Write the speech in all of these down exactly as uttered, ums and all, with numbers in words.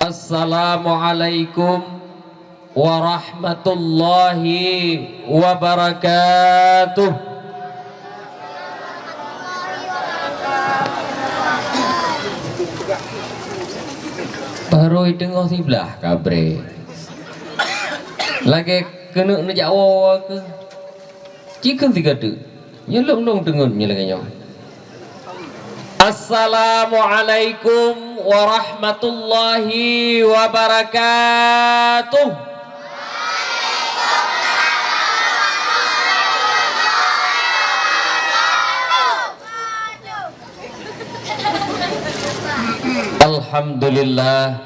Assalamualaikum warahmatullahi wabarakatuh. Barô teungoh siblaih kabré. Lagèe keuneuk neujak woe keuh. Ci kheun sigoe teuk. Nyoe lôn-lôn teungeut nyoe lagèe nyoe. Assalamualaikum warahmatullahi wabarakatuh. Alhamdulillah.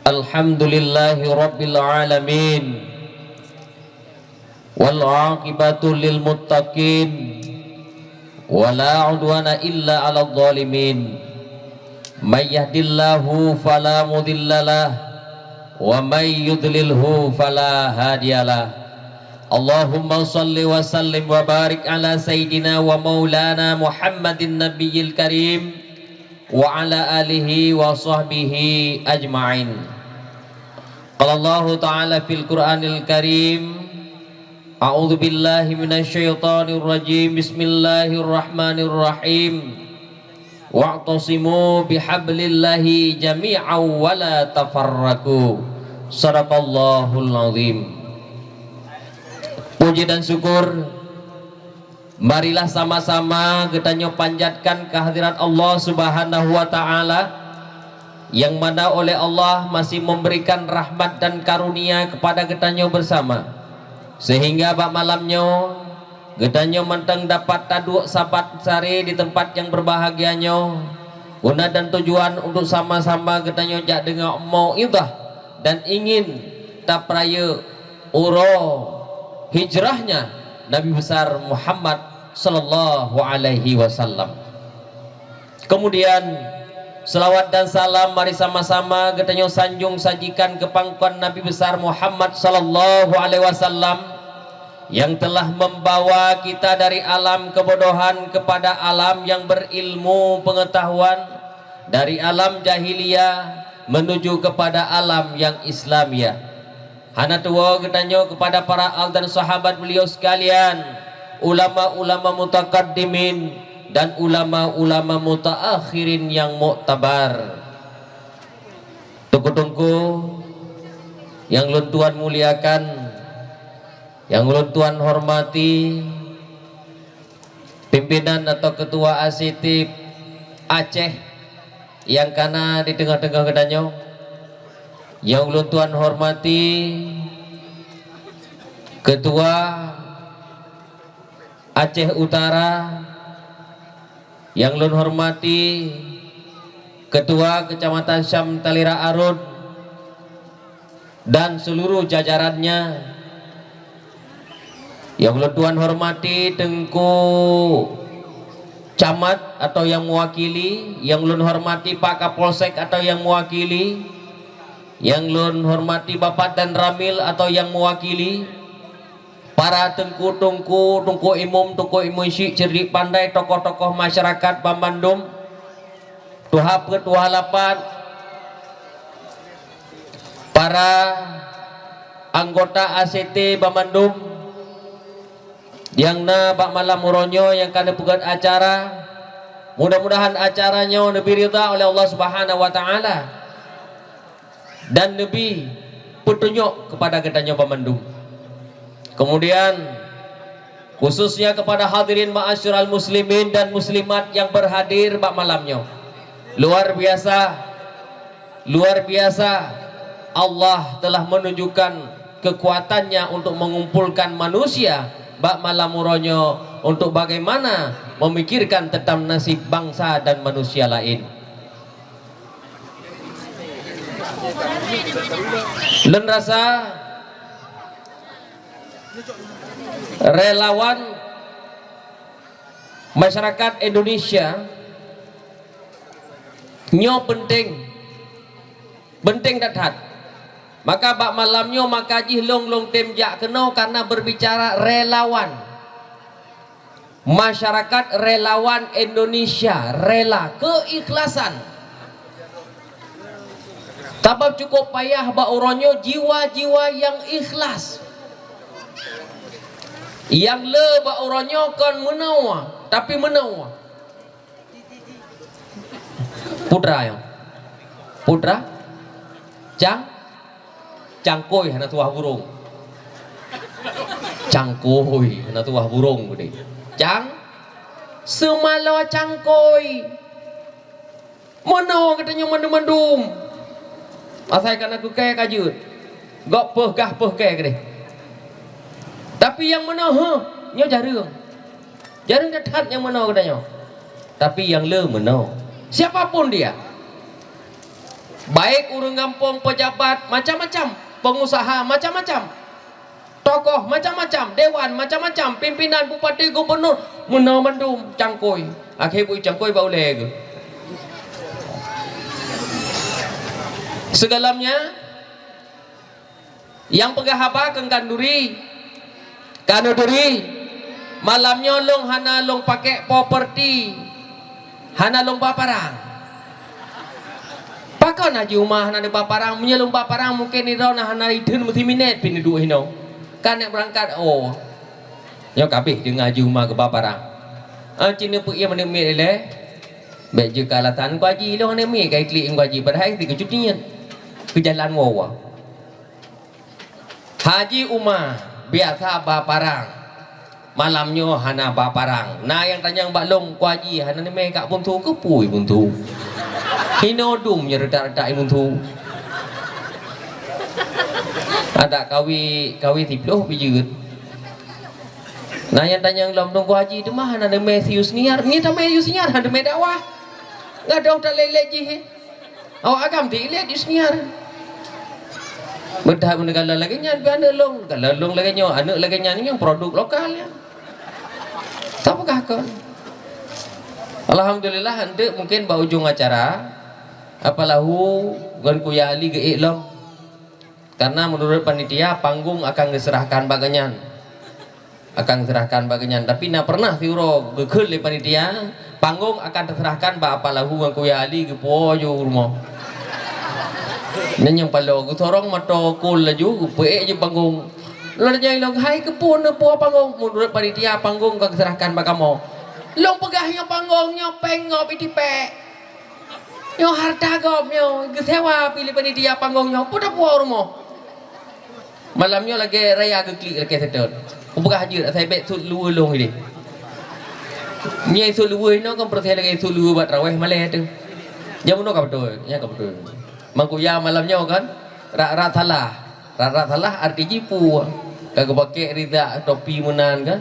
Alhamdulillahi rabbil alamin. Wal aqibatu lil muttaqin. Wa la udwana illa 'alal zalimin. May yahdillahu fala mudhillalah. Wa may yudlilhu fala hadiyalah. Allahumma shalli wa sallim wa barik ala sayyidina wa maulana Muhammadin nabiyil karim. Wa ala alihi wa sahbihi ajma'in. Qala Allahu ta'ala fil Qur'anil Karim, a'udzu billahi minasy syaithanir rajim. Bismillahirrahmanirrahim. Wa'tasimu bihablillahi jami'an wa la tafarraqu. Shadaqallahul azim. Puji dan syukur Marilah sama-sama geutanyoe panjatkan kehadirat Allah Subhanahu wa Ta'ala, yang mana oleh Allah masih memberikan rahmat dan karunia kepada geutanyoe bersama, sehingga bak malam nyoe geutanyoe mantong dapat taduek sabat sare di tempat yang berbahagia nyoe, guna dan tujuan untuk sama-sama geutanyoe jak deungoe mau'izah dan ingin tapeurayeuk uroe hijrahnya Nabi Besar Muhammad sallallahu alaihi wasallam. Kemudian, selawat dan salam mari sama-sama geutanyoe sanjong sajikan keu pangkon Nabi Besar Muhammad sallallahu alaihi wasallam yang telah membawa kita dari alam kebodohan kepada alam yang berilmu pengetahuan, dari alam jahiliyah menuju kepada alam yang Islamiyah. Hana tuwoe geutanyoe kepada para al dan sahabat beliau sekalian, ulama-ulama mutakaddimin dan ulama-ulama mutaakhirin yang muktabar. Teungku-teungku yang lôn tuan muliakan, yang lôn tuan hormati, pimpinan atau ketua A C T Aceh nyang kana di teungoh-teungoh geutanyoe, nyang ulôn tuan hormati Ketua Aceh Utara, nyang lôn hormati Ketua Kecamatan Syam Talira Arut, dan seluruh jajarannya, yang ulôn tuan hormati Teungku Camat atau yang mewakili, yang ulôn hormati Pak Kapolsek atau yang mewakili, yang ulôn hormati Bapak Danramil atau yang mewakili, para teungku-teungku, teungku imum, teungku imum syik, cerdik pandai, tokoh-tokoh masyarakat banmandum, tuha peuet, tuha lapan, para anggota A C T banmandum nyang na bak malam uroe nyoe nyang ka neupeugöt acara. Mudah-mudahan acara nyoe neubri ridha oleh Allah Subhanahu wa Ta'ala dan neubri peutunyok keupada geutanyoe banmandum. Kemudian, khususnya kepada hadirin ma'asyiral muslimin dan muslimat yang berhadir bak malam nyoe. Luar biasa, luar biasa, Allah telah menunjukkan kekuatan-Nya untuk mengumpulkan manusia bak malam uroe nyoe untuk bagaimana memikirkan tentang nasib bangsa dan manusia lain. Lôn rasa relawan masyarakat Indonesia nyoe penting, penting that-that. Maka bak malam nyoe maka jih lôn, lôn tem jak keunoe karena berbicara relawan. Masyarakat relawan Indonesia rela, keikhlasan. Sabab cukup payah bak uroe nyoe jiwa-jiwa nyang ikhlas. Nyang le bak uroe nyoe kon meunoe, tapi meunoe. Putra nyoe. Putra. Cang. Cangkôi hana tuah burông. Cangkôi hana tuah burông geude. Cang. Seumalo cangkôi. Meunoe geutanyoe mandum-mandum. Asai kana keu kèe ka jeuet. Gob peuh gah peuh kèe keudeh. Tapi nyang meunoe, heuh, nyoe jareueng. Jareueng that-that nyang meunoe geutanyoe. Tapi nyang le meunoe. Siapa pun dia. Baik ureueng gampông, pejabat, macam-macam, pengusaha, macam-macam. Tokoh macam-macam, dewan macam-macam, pimpinan, bupati, gubunur, meunoe mandum cangkôi. Akhé bui cangkôi bak ulèe geuh. Sigohlom nyan, nyang peugah haba keu kanduri, kanduri, malam nyoe lôn hana lôn pakèk properti. Hana lôn ba parang. Pakon Haji Uma hana neuba parang? Meunyoe lôn ba parang, mungken droeneuh hana itheun meusiminét pih neuduek hinoe. Ka nèk beurangkat, oh. Nyoe ka abéh deungon Haji Uma geuba parang. Ah, ci neupeuiem aneuk miet ilèe. Bèk jeuet keu alasan, "Teungku Haji, ilôn aneuk miet ka iklik Teungku Haji," padahai si keucut niet. Keu jalan woe-woe. Haji Uma biasa ba parang. Malam nyoe hana ba parang. Na nyang tanyong bak lôn, "Teungku Haji, hana neumè kak Bunsu, keupeue Bunsu?" Hinoe dum nyoe reutak-reutak i Bunsu. Adak kawi, kawi siplôh pih jeuet. Na nyang tanyong lom, "Teungku Haji, teuma hana neumè si Yusniar?" Ngieng tamè Yusniar, hana neumè dakwah. Gadôh that lét-lét jih. Awak agam di ilèe di Yusniar. Meudah meuneugalon lagèe nyan, pih aneuk lôn, galon lôn lagèe nyoe, aneuk lagèe nyan nyang produk lokal nyan. Tapeugah kon. Alhamdulillah, eunteuk mungken bak ujong acara, Apa Lahu ngon Kuya Ali geuék lom. Karena menurut panitia, panggong akan geuseurahkan bak geuhnyan. Akan geuseurahkan bak geuhnyan. Tapi na pernah siuroe geukheun lé panitia, panggong akan teuseurahkan bak Apa Lahu ngon Kuya Ali, geupuwoe ju rumoh. Nyan nyang paloe geusorong moto kol laju, geupeuék ju panggong. Lôn tanyong ilôn, "Hai, keupeue neupuwoe panggong?" "Menurut panitia, panggong ka geuseurahkan bak kamoe." Lôn peugah, "Nyoe panggong, nyoe péng gob itipék. Nyoe hareuta gob nyoe, geusewa pih lé panitia panggong nyoe, peue tapuwoe u rumoh?" Malam nyoe lagèe raya geuklik lakèe seutôt. Kupeugah jeuet asai bèk sut luweue lôn idéh. Nyoe sut luweue inoe kan peureuséh lagèe sut luweue bak tarawèh malèe teuh. Nyang meunoe ka beutôi, nyan ka beutôi. Mangkuya malam nyoe kan, rak-rak salah. Rak-rak salah arti jih peue? Ka geupakèk ridha topi meunan kan?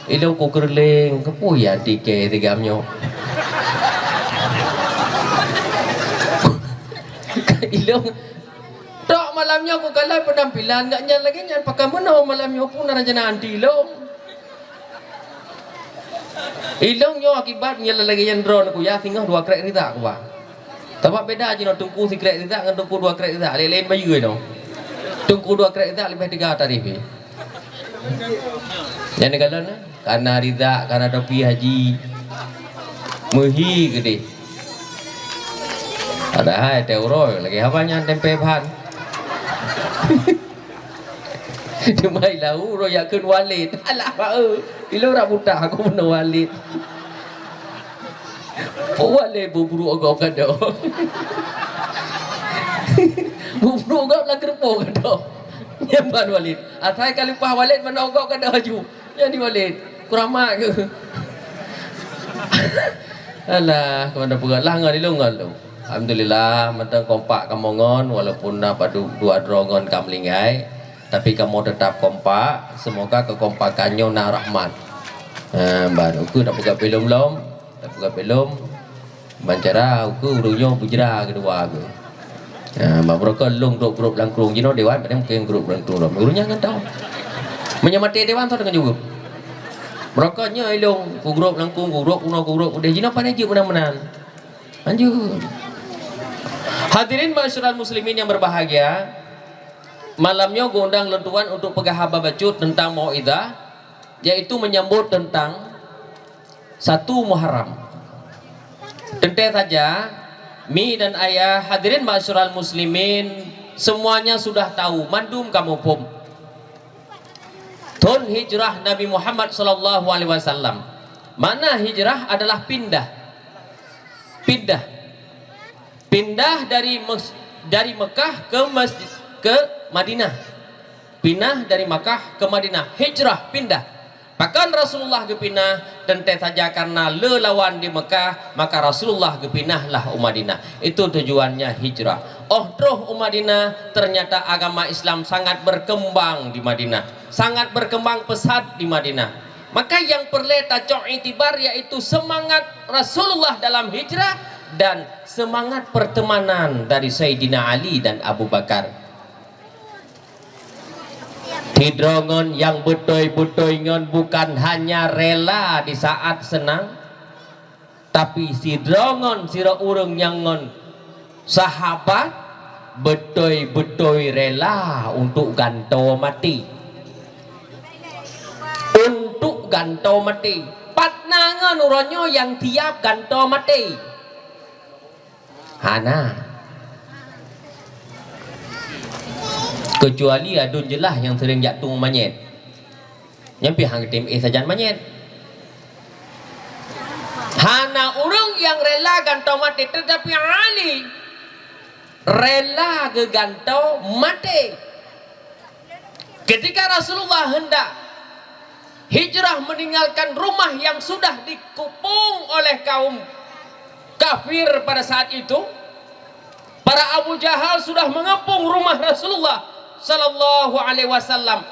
Ilôn ku keureuléng, keupeue ya tikèe sigam nyoe? Ilôn, tok malam nyoe kukalon peunampilan gobnyan lagèe nyan, pakon meunoe malam nyoe peue na rencana anti ilôn? Ilôn nyoe akibat nyan lagèe nyan droeneuh kuya singoh dua krèk ridha kuba. Sabab beda jinoe teungku sikrèk ridha ngon teungku dua krèk ridha, laén-laén bayeue nyoe. Teungku dua krèk ridha leubeh teuga tarif jih. Nyan dikalon, kana ridha, kana topi haji. Meuhi geudeh. Padahai teuh uroe lagèe haba nyan tempe ban. Teuma ilau uroe jak kheun Walid. Alah, ba eu. Ilôn rak buta aku meunoe Walid. Walid bubruek gob gadôh. Bubruek gob lam keureupok gadôh. Nyan ban Walid. Asai ka leupah Walid meunoe gob gadôh laju. Nyan di Walid. Kuramat keuh. Alah, keumandan peugah lah ngon ilôn ngon lôn. Alhamdulillah, mantong kompak kamoe ngon, walaupun na padub dua droe ngon ka meuninggai, tapi kamoe teutap kompak, seumoga keukompakan nyoe na rahmat. Ha, ban ukeue tapeugah filem lom, tapeugah filem, ban cara ukeue ureueng nyoe beujra keudua keuh. Ha, ban beurokon lôn grob-grob langkong jinoe dewan, padahai mungken grob langkong lom. Ureueng nyan ngon tau. Meunyoe maté dewan, soe teungoh jaweueb? Beurokon nyoe ilôn, ku grob langkong, ku grob kunoe, ku grob keudeh, jinoe pane jeuet meunan-meunan. Lanjut. Hadirin ma'asyiral muslimin yang berbahagia, malam nyoe geuundang lôn tuan untuk peugah haba bacut tentang mau'izah, yaitu menyambut tentang satu Muharram. Teuntèe saja, Mi dan ayah, hadirin ma'asyiral muslimin, semuanya sudah tahu, mandum kamoe phom. Thon hijrah Nabi Muhammad sallallahu alaihi wasallam. Makna hijrah adalah pindah. Pindah. Pindah dari Mes-, dari Mekah ke Mes-, ke Madinah. Pinah dari Makkah ke Madinah, hijrah, pindah. Pakon Rasulullah geupinah? Teuntée saja kareuna le lawan di Mekah, maka Rasulullah geupinahlah u Madinah. Itu tujuannya hijrah. Óh troh u Madinah, ternyata agama Islam sangat berkembang di Madinah, sangat berkembang pesat di Madinah. Maka nyang peureulée tacok iktibar yaitu semangat Rasulullah dalam hijrah dan semangat pertemanan dari Saidina Ali dan Abu Bakar. Sidroe ngon nyang beutôi-beutôi ngon bukan hanya rela di saat seunang, tapi sidroe ngon sidroe ureuëng nyang ngon sahabat beutôi-beutôi rela untuk gantoe maté. Untuk gantoe maté. Pat na ngon uroe nyoe nyang siap gantoe maté? Hana. Keucuali aduen jeulaih nyang seuring jak tueng manyét. Nyan pih han geutem éh sajan manyét. Hana ureuëng nyang rela gantoe maté, teutapi Ali rela geugantoe maté. Ketika Rasulullah hendak hijrah meninggalkan rumah yang sudah dikepung oleh kaum kafir pada saat itu, para Abu Jahal sudah mengepung rumah Rasulullah sallallahu alaihi wasallam.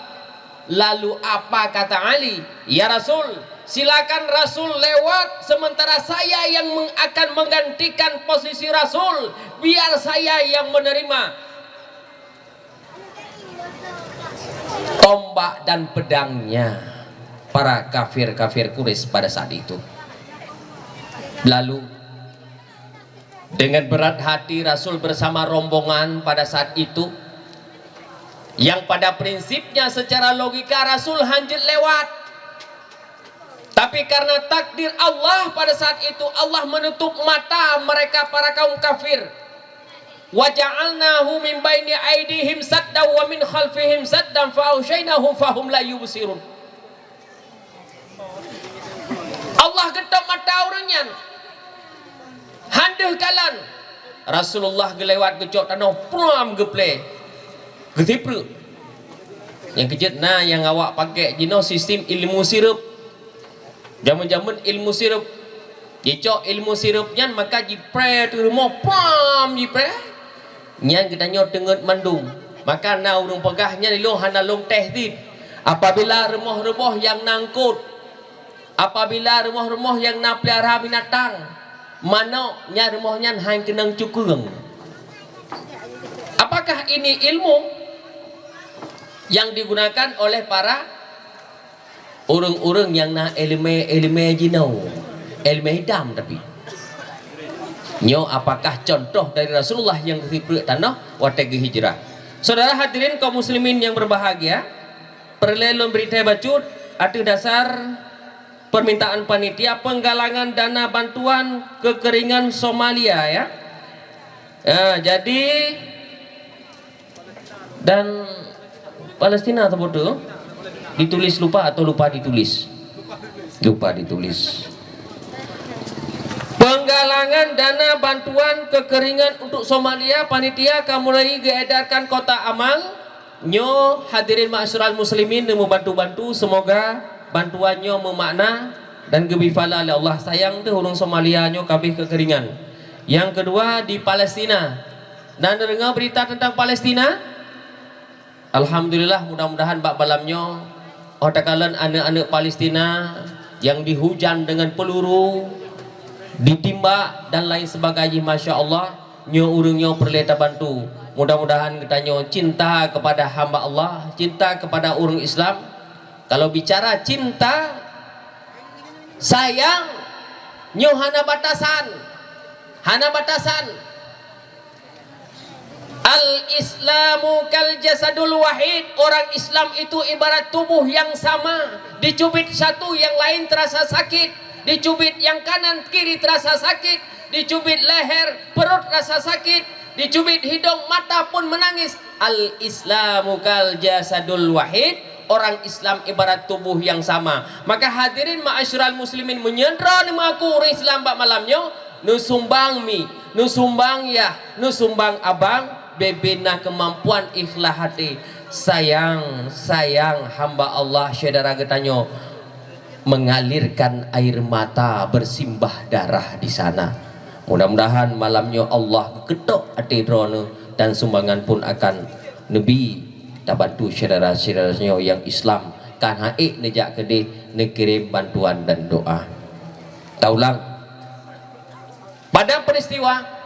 Lalu apa kata Ali? "Ya Rasul, silakan Rasul lewat, sementara saya yang meng-, akan menggantikan posisi Rasul, biar saya yang menerima." Tombak dan pedangnya para kafir-kafir Quraisy pada saat itu. Lalu, dengan berat hati Rasul bersama rombongan pada saat itu, yang pada prinsipnya secara logika Rasul hanjeuet lewat. Tapi karena takdir Allah pada saat itu, Allah menutup mata mereka para kaum kafir. "Wa ja'alnahu min baini aidihim saddan wa min khalfihim saddan fa aghsyainahum fahum la yubsirun." Allah geutôb mata ureuëng nyan. Han deuh kalon. Rasulullah geulewat geucok tanoh, pram geuplé. Geusipruek. Nyang keujeuet na nyang awak pakék jinoe sistem ilmu sireup. Jameun-jameun ilmu sireup. Jicok ilmu sireup nyan maka jipré teuh rumoh, pram jipré. Nyan geutanyoe teungeut mandum. Maka na ureuëng peugah nyan ilôn hana lôn teh cit. Apabila rumoh-rumoh nyang na eungkôt, apabila rumoh-rumoh nyang na peulihara binatang, manok, nyan rumoh nyan han keunong cukeueng. Apakah ini ilmu yang digunakan oleh para ureuëng-ureuëng nyang na iéleumé-iéleumé jinoe, iéleumé hitam tapi. Nyoe apakah contoh dari Rasulullah nyang geusipruek tanoh watée geuhijrah? Saudara hadirin kaum muslimin yang berbahagia, peureulée lôn bri thée bacut ateueh dasar permintaan panitia penggalangan dana bantuan kekeringan Somalia, ya. Ya, jadi Dan Palestina saboh teuk ditulis lupa atau lupa ditulis? Lupa ditulis. Penggalangan dana bantuan kekeringan untuk Somalia, panitia ka mulai geuedarkan kotak amal. Nyoe hadirin ma'asyiral muslimin neumeubantu-bantu, semoga bantuan nyoe meumakna dan geubri pahala lé Allah. Sayang teuh ureuëng Somalia nyoe ka abéh kekeringan. Nyang keudua di Palestina. Na neudeungoe beurita teuntang Palestina? Alhamdulillah, mudah-mudahan bak malam nyoe, oh takalon aneuëk-aneuëk Palestina nyang dihujan deungon peuluru, ditimbak dan lain sebagainya, masya Allah, nyoe ureuëng nyoe peureulée tabantu. Mudah-mudahan geutanyoe cinta kepada hamba Allah, cinta kepada ureuëng Islam. Kalau bicara cinta, sayang, nyoe hana batasan. Hana batasan. Al-Islamu kal jasadul wahid, orang Islam itu ibarat tubuh yang sama, dicubit satu yang lain terasa sakit, dicubit yang kanan kiri terasa sakit, dicubit leher, perut rasa sakit, dicubit hidung, mata pun menangis. Al-Islamu kal jasadul wahid, orang Islam ibarat tubuh yang sama. Maka hadirin ma'asyiral muslimin, meunyoe droeneuh meuaku ureuëng Islam bak malam nyoe, neusumbang mi, neusumbang yah, neusumbang abang, bebe na keumampuan ikhlas hati. Sayang, sayang hamba Allah syedara geutanyoe mengalirkan air mata bersimbah darah di sana. Mudah-mudahan malam nyoe Allah geukeudok até droeneuh dan sumbangan pun akan neubi tabantu syedara-syedara nyoe nyang Islam. Kan ha'ék neujak keudeh neukirém bantuan dan doa. Taulang. Pada peristiwa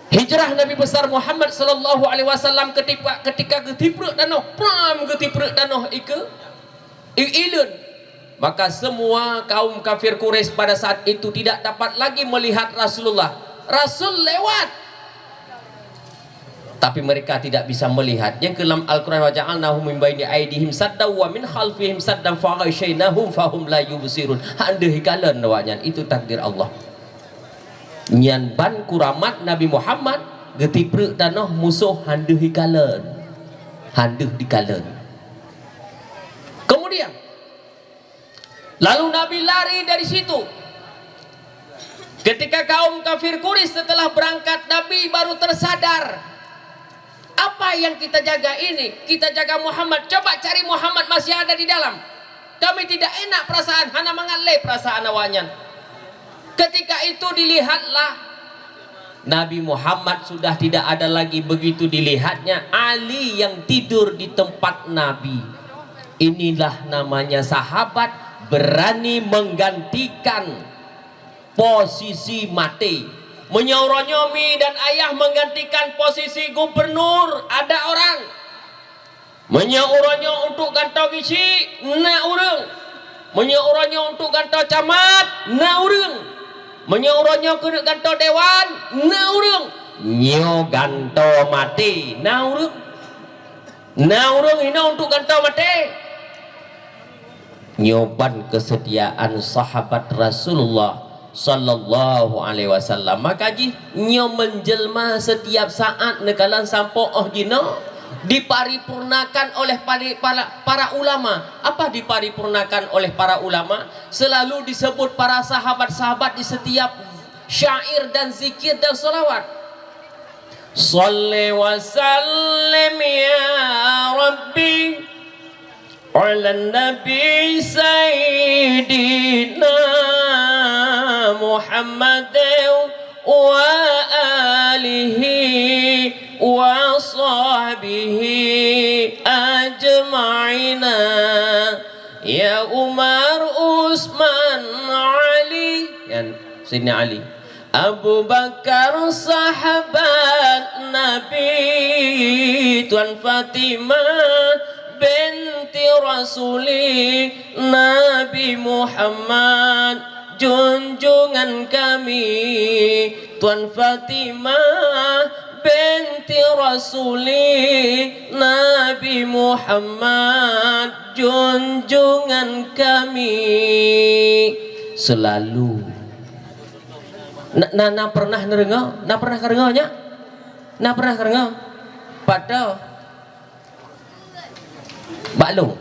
hijrah Nabi besar Muhammad sallallahu alaihi wasallam ketika, ketika geutiprek tanoh, pram geutiprek tanoh ike, i-, ileuen. Maka semua kaum kafir Quraisy pada saat itu tidak dapat lagi melihat Rasulullah. Rasul lewat. Tapi mereka tidak bisa melihat. Nyang keu lam Al-Quran, "Wa ja'alnahum min baini aidihim saddaw wa min khalfihim saddan fa aghsyainahum fahum la yubsirun." Hana deuh ikalon awaknyan. Itu takdir Allah. Nyan ban kuramat Nabi Muhammad geutiprek tanoh musoh hana deuh ikalon. Hana deuh ikalon. Kemudian, lalu Nabi lari dari situ. Ketika kaum kafir Quraisy setelah berangkat, Nabi baru tersadar, "Apa yang kita jaga ini? Kita jaga Muhammad. Coba cari Muhammad, masih ada di dalam. Kami tidak enak perasaan, hana mangat lé perasaan awaknyan." Ketika itu dilihatlah Nabi Muhammad sudah tidak ada lagi, begitu dilihatnya Ali yang tidur di tempat Nabi. Inilah namanya sahabat berani menggantikan posisi maté. Meunyoe uroe nyoe mi dan ayah menggantikan posisi gubernur, ada orang. Meunyoe uroe nyoe untuk gantoe gisi, na ureuëng. Meunyoe uroe nyoe untuk gantoe camat, na ureuëng. Meunyoe uroe nyoe keuneuk gantoe dewan, na ureuëng. Nyoe gantoe maté, na ureuëng. Na ureuëng hinoe untuk gantoe maté. Nyoe ban keuseudiaan sahabat Rasulullah sallallahu alaihi wasallam. Maka jih nyoe menjelma setiap saat neukalon sampoe óh jinoe diparipurnakan oleh pari-, para, para ulama. Apa diparipurnakan oleh para ulama? Selalu disebut para sahabat-sahabat di setiap syair dan zikir dan salawat. Shalli wa sallim ya Rabbi ala Nabi Sayyidina Muhammad wa alihi wa sahbihi ajma'ina. Ya Umar, Utsman, Ali. Ya, Sayyidina Ali. Abu Bakar sahabat Nabi, Tuan Fatimah binti Rasuli, Nabi Muhammad junjungan kami, Tuan Fatimah binti Rasuli, Nabi Muhammad junjungan kami. Selalu Na, na, na pernah neudeungoe? Na pernah kadeungoe nyak? Na pernah kadeungoe? Padahai bak lôn.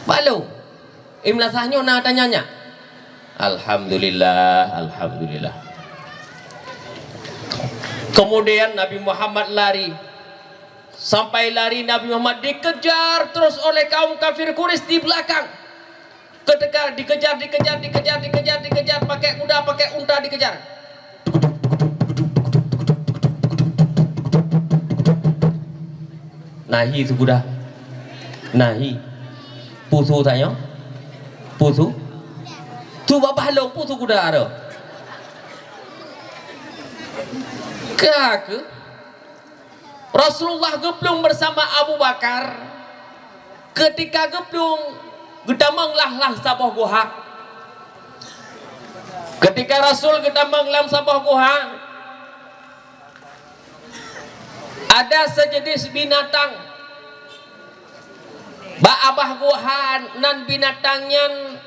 Bak lôn. Imlasah nyoe na tanya nyak? Alhamdulillah, alhamdulillah. Kemudian Nabi Muhammad lari. Sampai lari Nabi Muhammad dikejar terus oleh kaum kafir Quraisy di belakang. Ketika dikejar, dikejar, dikejar, dikejar, dikejar, pakai kuda, pakai unta dikejar. Nahi su kuda. Nahi. Peue su tanyoe? Peue su? Su babah lôn, peue su kuda tu? Ka keuh? Rasulullah geuplueng bersama Abu Bakar. Ketika geuplueng, geutamong lah lam saboh guha. Ketika Rasul geutamong lam saboh guha, ada sejenis binatang bak babah guha, nan binatang nyan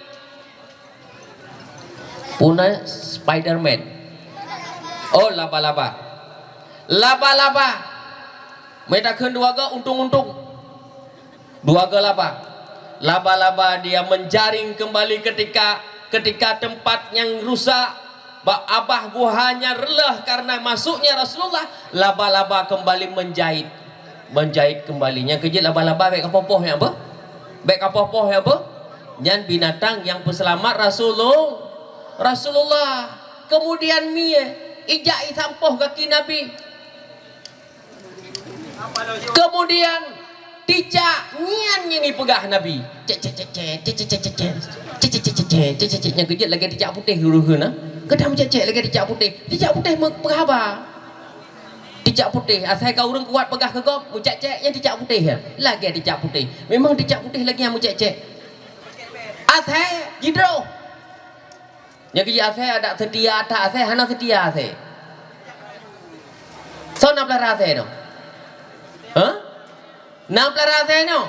Puna Spiderman. Oh, laba-laba. Laba-laba. Meutakheun dua ga untung-untung. Dua ga laba. Laba-laba dia menjaring kembali ketika, ketika tempat yang rusak, ba-, abah guhanya reuloh karena masuknya Rasulullah, laba-laba kembali menjait. Menjait kembali. Nyang keujeuet laba-laba bék kapoh-poh nyang beuh. Bék kapoh-poh nyang beuh. Nyan binatang nyang peuseulamat Rasulul-, Rasulullah. Kemudian mie, ijak isampoh gaki Nabi. Kemudian ticak nyan nyang ipeugah Nabi. Cek, cek, cek, cek, cek, cek, cek, cek, cek, cek, cek, cek, cek, cek, nyang keujeuet lagèe ticak putéh ureueng na. Kadang meucek-cek lagèe ticak putéh. Ticak putéh meupeugah haba. Ticak putéh, asai ka ureueng kuat peugah keu gob, meucek-cek nyan ticak putéh ya. Lagèe ticak putéh. Memang ticak putéh lagèe nyang meucek-cek. Asai jidroh. Nyang keujeuet asai adak seutia, adak asai hana seutia asai. Soe na peulara asai nyoe? Hah? Na peulara asai nyoe?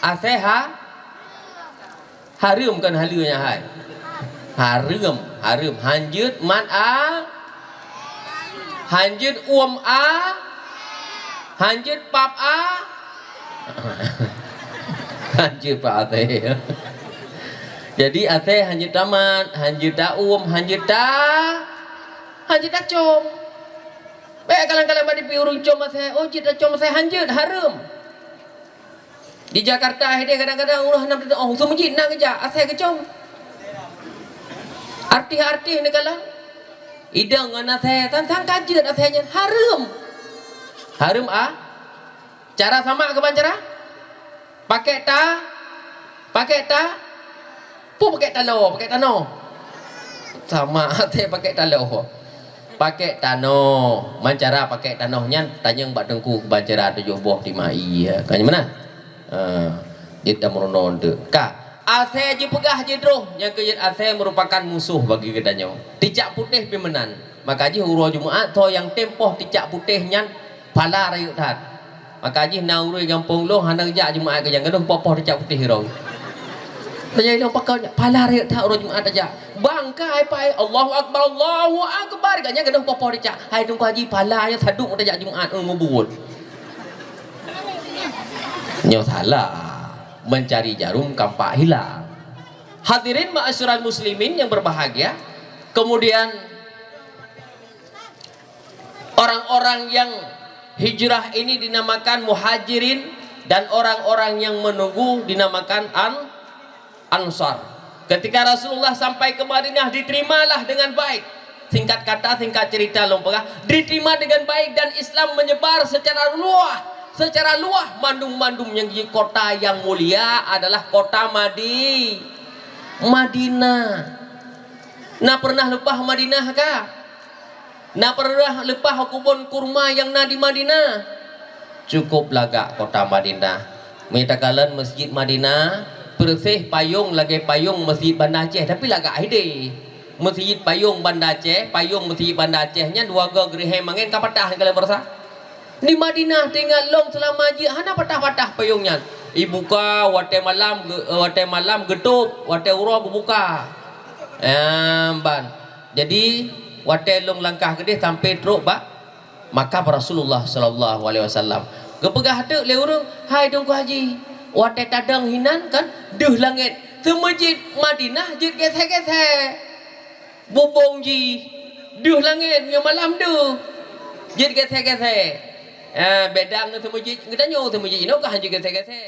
Asai ha? Hareuem kon haleue nyan hai. Hareuem, hareuem. Hanjeuet mat a? Hanjeuet uem a? Hanjeuet pap a? Hanjeuet pap asai. Jadi asai hanjeuet tamat, hanjeuet ta uem, hanjeuet ta, hanjeuet tacom. Bék kalang-kalang bak dipi ureueng com asai, oh jeuet tacom asai hanjeuet, hareuem. Di Jakarta hideh kadang-kadang ureueng hana teudoh, oh, seumeujid na geujak, asai geucom. Artis-artis neukalon. Idong ngon asai, sang-sang ka jeuet asai nyan, hareuem. Hareuem a? Cara samak keu ban cara? Pakèk ta-, pakèk ta-, peue pakèk taloe, pakèk tanoh. Samak asai pakèk taloe. Pakèk tanoh, ban cara pakèk tanoh nyan tanyong bak teungku keu ban cara tujoh boh tima ie. Ka nyan meunan? Ha, jeuet tameurunoe eunteuk. Ka, asai jipeugah jidroh, nyang keujeuet asai meurupakan musoh bagi geutanyoe. Ticak putéh pih meunan. Maka jih uroe Jumaat, soe nyang tem poh ticak putéh nyan phala rayeuk that. Maka jih na ureueng gampông lôn hana geujak Jumaat keujang, gadoh poh-poh ticak putéh droe. Tanyong lôn pakon nyan, phala rayeuk that uroe Jumaat tajak. Bang ka ai pai, Allahu Akbar, Allahu Akbar. Gobnyan gadoh poh-poh ticak. Hai Teungku Haji, phala nyan sadok tajak Jumaat, eh, mubuet. Nyoe salah. Mencari jarum kampak hilang. Hadirin ma'asyiral muslimin yang berbahagia. Kemudian orang-orang yang hijrah ini dinamakan muhajirin dan orang-orang yang menunggu dinamakan an-, ansar. Ketika Rasulullah sampai ke Madinah, diterimalah dengan baik. Singkat kata, singkat cerita, lôn peugah, diterima dengan baik dan Islam menyebar secara luah, secara luah mandum-mandum nyang di kota yang mulia adalah kota Madi-, Madinah. Na pernah leupah Madinah ka? Na pernah leupah keubon kurma nyang na di Madinah? Cukup lagak kota Madinah. Meunyo takalon Masjid Madinah, peureuseh payong lagèe payong Masjid Banda Aceh, tapi lagak hideh. Masjid payong Banda Aceh, payong Masjid Banda Aceh nyan dua goe geureuhèe mangen ka patah, ka lheueh beurasa. Di Madinah teuingat lôn seulama jih hana patah-patah payong nyan. Ibuka watèe malam ge-, watèe malam geutôp, watèe uroe geubuka. Em, ban. Jadi, watèe lôn langkah keudeh sampai trok bak makam Rasulullah sallallahu alaihi wasallam. Geupeugah teuk lé ureueng, "Hai Teungku Haji, watèe tadong hinan kan deuh langèt, seumeujid Madinah jeuet gesè-gesè." Bubông jih deuh langèt, nyoe malam deuh. Jeuet gesè-gesè. Ah, beda ngon seumeujid geutanyoe, seumeujid inoe ka han jeuet gesè-gesè.